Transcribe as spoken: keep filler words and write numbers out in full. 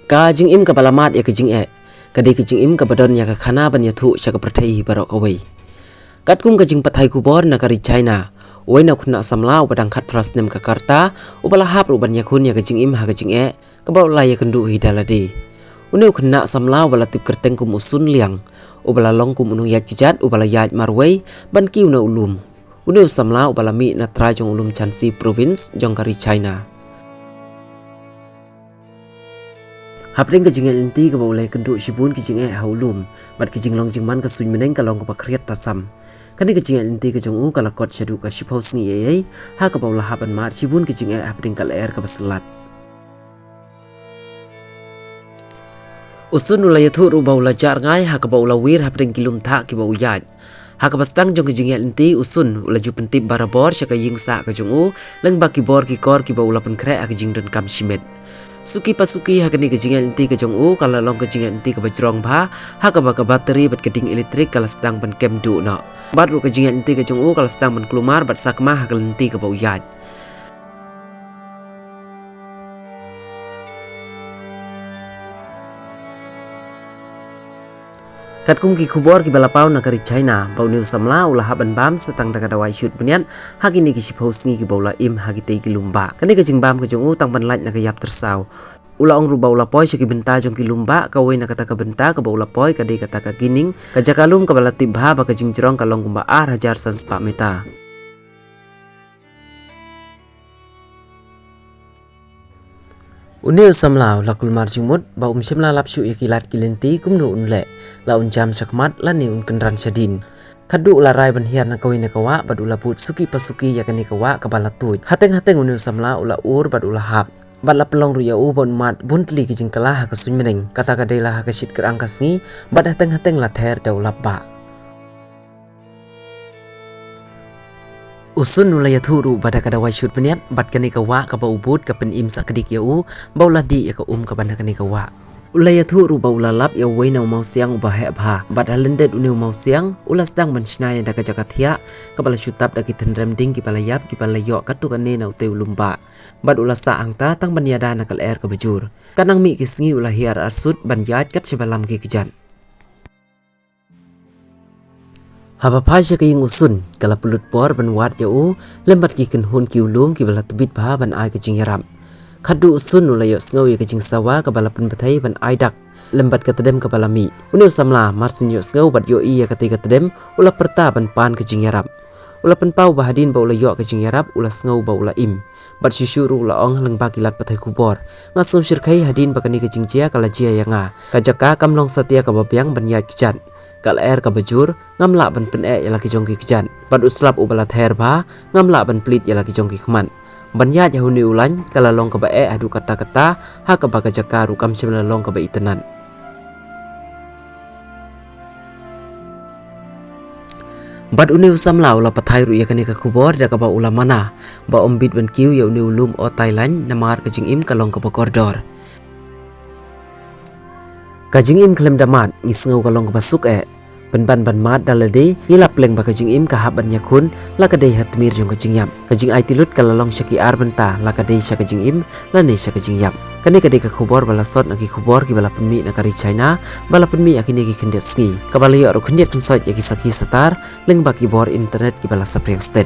Ka jingim kaba la mad ïa ka jingeh ka dei ka jingim kaba don ïa ka khana ban ïathuh sha ka pyrthei hi baroh kawei. Katkum ka jingpathai khubor na ka ri China, uwei na u khynnah samla uba dang khatphra snem ka rta, uba la hap ruh ban ïakhun ïa ka jingim ha ka jingeh kaba u la ïakynduh hi da lade. Une u khynnah samla uba la tip kyrteng kum u Sun Liang, uba la long kum u nongïaid kjat uba la ïaid marwei ban kiew na u lum. Une u samla uba la mih na trai jong u lum Shanxi Province jong ka ri China. Hapdeng ka jingïaid lynti kaba u la ïakynduh shibun ki jingeh ha u lum, bad ki jinglong jingman ka suiñ bneng ka long kaba khriat tasam. Kane ka jingïaid lynti ka jong u ka la kot shaduh ka shiphew sngi eiei, ha kaba u la hap ban mad shibun ki jingeh hapdeng ka lyer kaba slat. U Sun u la ïathuh ruh ba u la jah rngai ha kaba u la wir hapdeng ki lum thah kiba u ïaid. Ha kaba sdang jong ka jingïaid lynti, u Sun u la ju pyntip barabor sha ka ïing sah ka jong u lyngba ki bor ki kor kiba u la pynkhreh ha ka jingdonkam shimet. Suki pa suki ha kane ka jingïaid lynti ka jong u ka la long ka jingïaid lynti kaba jrong bha, ha kaba ka battery bad ka ding elektrik ka la sdang ban kem duh noh. Bad ruh ka jingïaid lynti ka jong u ka la sdang ban kulmar bad sakma ha ka lynti kaba u ïaid. Katkum ki khubor kiba la paw na ka ri China, ba une u samla u la hap ban bam sa tang da ka dawai shut bniat ha kine ki shiphew sngi kiba u la im ha kitei ki lum bah. Kane ka jingbam ka jong u tang ban lait na ka ïap tyrsaw. U la ong ruh ba u la poi sha ki bynta jong ki lum bah, kawei na kata ka bynta kaba u la poi ka dei kata ka Gining, ka jaka lum kaba la tip bha ba ka jingjrong ka long kumba ar hajar san spah mita. Une u samla u la kulmar jingmut ba um shym la lap shuh ïa ki lad ki lynti kumno un leh, la un jam shakhmat lane un kynran shadien. Khatduh u la rai ban hiar na kawei na ka wah bad u la bud suki pa suki ïa kane ka wah kaba la tuid. Hateng hateng une u samla u la ur bad u la hap. Bad la pynlong ruh ïa u ba un mad bun tylli ki jingkylla ha ka suiñ bneng, kata ka dei la ha ka shit kyrang ka sngi, bad hateng hateng la ther da u lap bah. U Sun u la ïathuh ruh ba da ka dawai shut bniat bad kane ka wah kaba u bud ka pynim sakdik ïa u ba u la dih ïa ka um kaba na kane ka wah. U la ïathuh ruh ba u la lap ïa uwei na u mawsiang uba heh bha, bad ha lyndet une u mawsiang u la sdang ban shna ïa da ka jaka thiah kaba la shu tap da ki tynrem ding kiba la ïap kiba la ïoh katto katne na utei u lum bah. Bad u la sah hangta tang ban ïada na ka lyer kaba jur. Ka nang mih ki sngi u la hiar arsut ban ïaid kat shaba lam ki kjat. Haba phai sha ka ïing u Sun, ka la pynlut por ban wad ïa u lem bad ki kynhun kiew lum kiba la tbit bha ban ai ka jingïarap. Khatduh u Sun u la ïohsngew ïa ka jingsawa kaba la pynbthei ban ai dak lem bad ka tdem kaba la mih. Une u samla mar syn ïohsngew bad ïohi ïa katei ka tdem, u la pyrta ban pan ka jingïarap. U la pynpaw ba hadien ba u la ïoh ka jingïarap u la sngew ba u la im. Bad shuh shuh ruh u la ong lyngba ki lad pathai khubor, nga sngew shyrkhei hadien ba kane ka jingjia ka la jia ïa nga. Ka jaka kam long satia kaba biang ban ïaid kjat. Ka lyer kaba jur, ngam lah ban pyneh ïa la ki jong ki kjat. Bad u slap uba la ther bha, ngam lah ban plied ïa la ki jong ki khmat. Ban ïaid ha une u lain ka la long kaba eh haduh katta katta, ha kaba ka jaka ruh kam shym la long kaba itynnad. Bad une u samla u la pathai ruh ïa kane ka khubor da kaba u la mana ba ym bit ban kiew ïa une u lum otai lain namar ka jingim ka long kaba kordor. Ka jingim khlem da mad ngi sngew ka long kaba suk eh. Pynban ban mad da lade, ngi la pleng ba ka jingim ka hap ban ïakhun la ka dei ha tmir jong ka jingïap. Ka jingaiti lut ka la long sha ki ar bynta, la ka dei sha ka jingim lane sha ka jingïap. Kane ka dei ka khubor ba la sot na ki khubor kiba la pynmih na ka ri China ba la pynmih ha kine ki khyndiat sngi, kaba la ïoh ruh khyndiat kynsoit ïa ki sakhi satar lyngba ki bor internet kiba la saphriang stet.